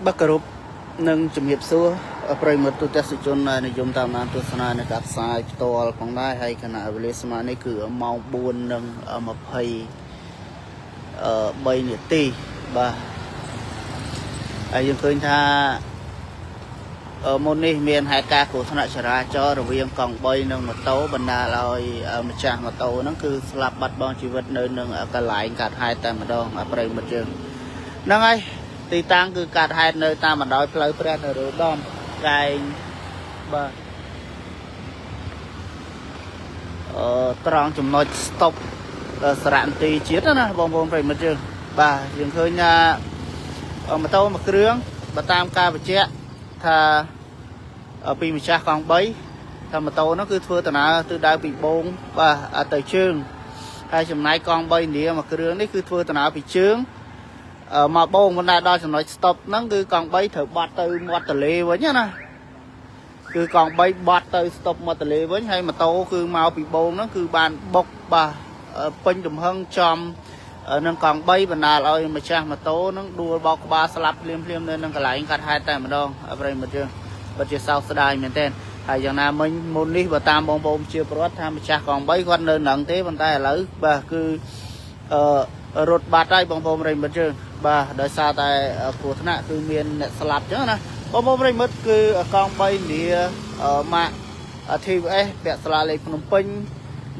បាទគោរពនិងជំរាបសួរប្រិយមិត្តទូទាំងជនដែលនិយមតាមដានទស្សនានៃការផ្សាយផ្ទាល់ផងដែរហើយខណៈវេលាស្មើនេះគឺម៉ោង4:23នាទីបាទហើយយើងឃើញថាមុននេះមានហេតុការណ៍គ្រោះថ្នាក់ចរាចរណ៍រវាងកង់3និងម៉ូតូបណ្ដាលឲ្យម្ចាស់ម៉ូតូហ្នឹងគឺស្លាប់បាត់បង់ជីវិតនៅនឹងកន្លែងកាត់ហេតុតែម្ដងប្រិយមិត្តយើងហ្នឹងហើយទីតាំងគឺកាត់ហេតុនៅតាមបណ្ដោយផ្លូវព្រះនរោត្តមកែងបាទត្រង់ចំណុចស្តុបសារមន្ទីរជាតិណាបងប្អូនប្រិយមិត្តយើងបាទយើងឃើញថាម៉ូតូមួយគ្រឿងបើតាមការបញ្ជាក់ថាពីម្ចាស់កង់3ថាម៉ូតូនោះគឺធ្វើដំណើរទិសដៅពីបងបាទទៅជើងហើយចំណែកកង់3ឥណ្ឌាមួយគ្រឿងនេះគឺធ្វើដំណើរពីជើងមកបងមិនដែលដល់ចំណុច stop ហ្នឹងគឺកង់3ត្រូវបត់ទៅមាត់ទន្លេវិញណាគឺកង់3បត់ទៅ stop មាត់ទន្លេវិញហើយម៉ូតូគឺមកពីបងហ្នឹងគឺបានបុកបាទពេញទំហឹងចំនឹងកង់3បណ្ដាលឲ្យម្ចាស់ម៉ូតូហ្នឹងដួលបោកក្បាលស្លាប់ភ្លាមភ្លាមនៅនឹងកន្លែងកាត់ហេតុតែម្ដងប្រិយមិត្តយើងពិតជាសោកស្ដាយមែនទែនហើយយ៉ាងណាមិញមុននេះបើតាមបងប្អូនជាប្រវត្តិថាម្ចាស់កង់3គាត់នៅនឹងទេប៉ុន្តែឥឡូវបាទគឺអឺរត់បាត់ហើយបងប្អូនប្រិយមិត្តយើងបាទដោយសារតែគ្រោះថ្នាក់គឺមានអ្នកស្លាប់ចឹងណាបងប្អូនប្រិយមិត្តគឺកង់3នាម៉ាក TVS ពាក់ស្លាកលេខភ្នំពេញ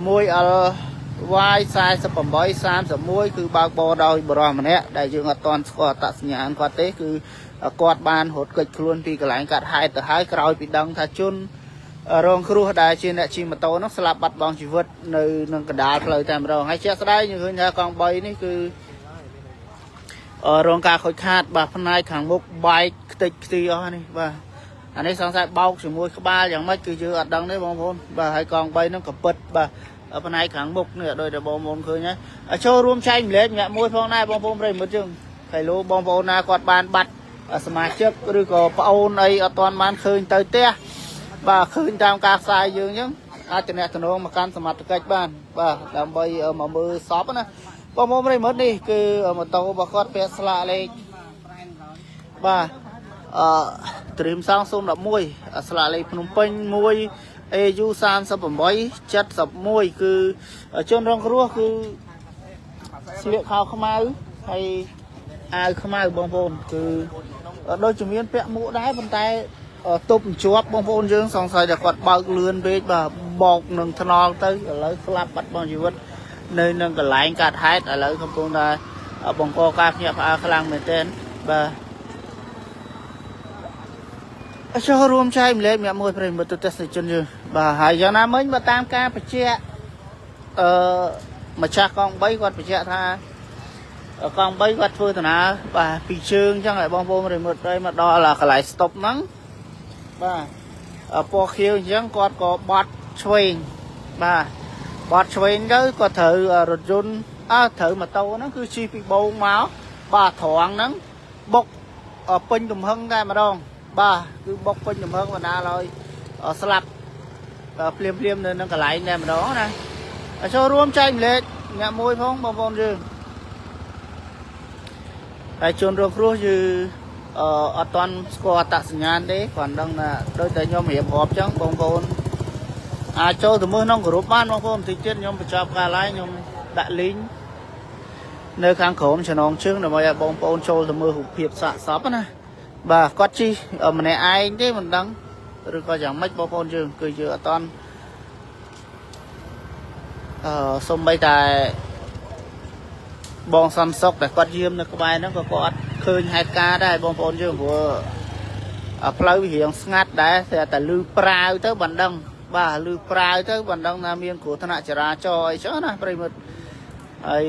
1L Y 48 31គឺបើកបរដោយបរិសម្នាក់ដែលយើងអត់ទាន់ស្គាល់អត្តសញ្ញាណគាត់ទេគឺគាត់បានរត់គេចខ្លួនពីកន្លែងកាត់ហេតុទៅហើយក្រោយពីដឹងថាជនរងគ្រោះដែលជាអ្នកជិះម៉ូតូនោះស្លាប់បាត់បង់ជីវិតនៅនឹងកណ្ដាលផ្លូវតែម្ដងហើយជាក់ស្ដែងយើងឃើញថាកង់3នេះគឺរងការខូចខាតបាទផ្នែកខាងមុខបែកខ្ទេចខ្ទីអស់នេះបាទអានេះសង្ស័យបោកជាមួយក្បាលយ៉ាងម៉េចគឺយើងអត់ដឹងទេបងប្អូនបាទហើយកង់3ហ្នឹងក៏ពិតបាទផ្នែកខាងមុខនេះដោយតែបងប្អូនឃើញហើយចូលរួមចែកម្លែកម្នាក់មួយផងដែរបងប្អូនប្រិយមិត្តយើងខៃលោបងប្អូនណាគាត់បានបាត់សមាជិកឬក៏ប្អូនអីអត់ទាន់បានឃើញទៅផ្ទះបាទឃើញតាមការផ្សាយយើងអញ្ចឹងអាចតំណតំណងមកកាន់សមត្ថកិច្ចបានបាទដើម្បីមកមើលសពណាបងប្អូនប្រិយមិត្តនេះគឺម៉ូតូរបស់គាត់ពាក់ស្លាកលេខបាទអឺត្រៀមសង011ស្លាកលេខភ្នំពេញ1 AU 38 71គឺជនរងគ្រោះគឺស្លៀកខោខ្មៅហើយអាវខ្មៅបងប្អូនគឺដូចជាមានពាក់មួកដែរប៉ុន្តែទប់ជាប់បងប្អូនយើងសង្ស័យថាគាត់បើកលឿនពេកបាទបោកនឹងថ្នល់ទៅឥឡូវស្លាប់បាត់បង់ជីវិតនៅនឹងកន្លែងកាត់ហេតុឥឡូវកំពុងតែបង្កការភ្ញាក់ផ្អើលខ្លាំងមែនទែនបាទចូលរួមចែកម្លែកម្នាក់មួយប្រិយមិត្តទស្សនិកជនយើងបាទហើយយ៉ាងណាមិញបើតាមការបញ្ជាក់អឺម្ចាស់កង់3គាត់បញ្ជាក់ថាកង់3គាត់ធ្វើដំណើរបាទពីជើងអញ្ចឹងឲ្យបងប្អូនប្រិយមិត្តប្រិយមកដល់កន្លែង stop ហ្នឹងបាទពណ៌ខៀវអញ្ចឹងគាត់ក៏បត់ឆ្វេងបាទបត់ឆ្វេងទៅគាត់ត្រូវរថយន្តអើត្រូវម៉ូតូហ្នឹងគឺជិះពីបងមកបាទត្រង់ហ្នឹងបុកពេញទំហឹងតែម្ដងបាទគឺបុកពេញទំហឹងបណ្ដាលឲ្យស្លាប់ភ្លាមភ្លាមនៅនឹងកន្លែងតែម្ដងណាចូលរួមចែកម្លែកអ្នកមួយផងបងប្អូនយើងហើយជនរងគ្រោះគឺអត់ទាន់ស្គាល់អត្តសញ្ញាណទេគ្រាន់ដឹងថាដូចតែខ្ញុំរៀបរាប់ចឹងបងប្អូនអាចចូលទៅមើលក្នុងក្រុមបានបងប្អូនបន្តិចទៀតខ្ញុំបញ្ចប់ការ live ខ្ញុំដាក់ link នៅខាងក្រោមចំណងជើងដើម្បីឲ្យបងប្អូនចូលទៅមើលរូបភាពសាកសពណាបាទគាត់ជិះម្នាក់ឯងទេមិនដឹងឬក៏យ៉ាងម៉េចបងប្អូនយើងគឺយើងអត់ទាន់សំបីតែបងសំសុកដែលគាត់យាមនៅក្បែរហ្នឹងក៏គាត់ឃើញហេតុការណ៍ដែរបងប្អូនយើងព្រោះផ្លូវវារៀងស្ងាត់ដែរតែលឺប្រាវទៅបានដឹងបាទលឺប្រាវទៅបានដឹងថាមានគ្រោះថ្នាក់ចរាចរណ៍អីចឹងណាប្រិយមិត្តហើយ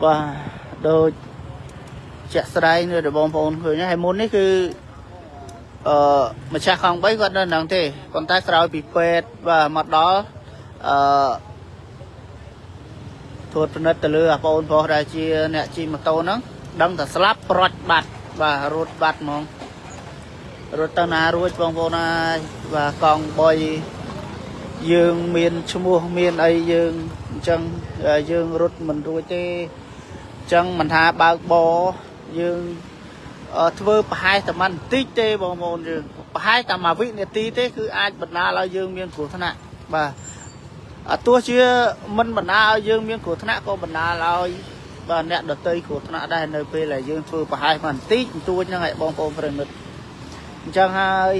បាទដូចជាក់ស្ដែងនៅបងប្អូនឃើញហើយមុននេះគឺម្ចាស់កង់3គាត់នៅហ្នឹងទេប៉ុន្តែក្រោយពីពេទ្យបាទមកដល់អឺត្រួតពិនិត្យទៅលើអាបងប្រុសដែលជាអ្នកជិះម៉ូតូហ្នឹងដឹងតែស្លាប់ប្រុចបាត់បាទរត់បាត់ហ្មងរត់ទៅណារួចបងប្អូនហើយបាទកង់3 យើងមានឈ្មោះមានអីយើងអញ្ចឹងយើងរត់មិនរួចទេអញ្ចឹងមិនថាបើកបរយើងធ្វើប្រហែសតែមិនបន្តិចទេបងប្អូនយើងប្រហែសតែមួយវិនាទីទេគឺអាចបណ្ដាលឲ្យយើងមានគ្រោះថ្នាក់បាទអទោះជាមិនបណ្ដាលឲ្យយើងមានគ្រោះថ្នាក់ក៏បណ្ដាលឲ្យបាទអ្នកដតីគ្រោះថ្នាក់ដែរនៅពេលដែលយើងធ្វើប្រហែសបន្តិចបន្តួចហ្នឹងឯងបងប្អូនប្រិយមិត្តអញ្ចឹងហើយ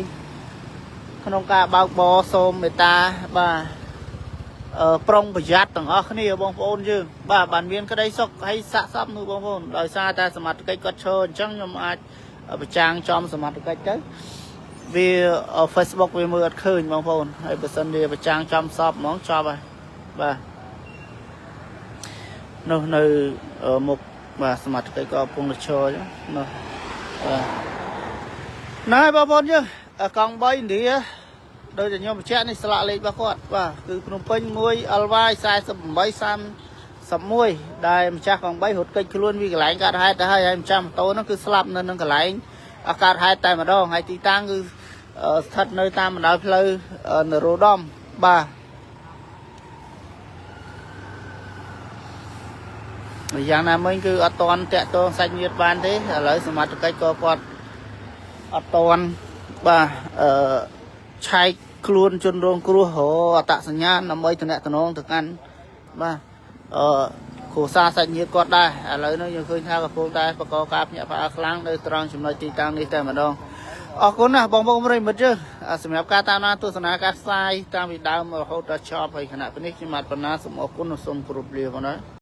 ក្នុងការបើកបរសូមមេត្តាបាទប្រុងប្រយ័ត្នទាំងអស់គ្នាបងប្អូនយើងបាទបានមានក្តីសុខហើយសាកសពនោះបងប្អូនដោយសារតែសមត្ថកិច្ចគាត់ឈរអញ្ចឹងខ្ញុំអាចប្រចាំងចំសមត្ថកិច្ចទៅវា Facebook វាមើលអត់ឃើញបងប្អូនហើយបើសិនវាប្រចាំងចំសពហ្មងចប់ហើយបាទនោះនៅមុខបាទសមត្ថកិច្ចក៏កំពុងតែឈរអញ្ចឹងនោះបាទណែបងប្អូនយើងកង់3ឥណ្ឌាដូចតែខ្ញុំបញ្ជាក់នេះស្លាកលេខរបស់គាត់បាទគឺភ្នំពេញ1 LY 48 31ដែលម្ចាស់កង់3រត់គេចខ្លួនពីកន្លែងកើតហេតុទៅហើយហើយម្ចាស់ម៉ូតូនោះគឺស្លាប់នៅនឹងកន្លែងកើតហេតុតែម្ដងហើយទីតាំងគឺស្ថិតនៅតាមបណ្ដោយផ្លូវនរោត្តមបាទយ៉ាងណាមិញគឺអត់តន់តាក់ទងសាច់ញាតិបានទេឥឡូវសមត្ថកិច្ចក៏គាត់អត់តន់បាទអឺឆែកខ្លួនជនរងគ្រោះរកអត្តសញ្ញាណដើម្បីតំណតំណងទៅកាន់បាទអឺគ្រួសារសាច់ញាតិគាត់ដែរឥឡូវនេះយើងឃើញថាកំពុងតែបកកការភ្ញាក់ផ្អើលខ្លាំងនៅត្រង់ចំណុចទីតាំងនេះតែម្ដងអរគុណណាស់បងប្អូនប្រិយមិត្តយើងសម្រាប់ការតាមដានទស្សនាការផ្សាយតាំងពីដើមរហូតដល់ចប់ហើយខណៈនេះខ្ញុំបាទបណ្ណាសូមអរគុណនិងសូមគោរពលាបងណា។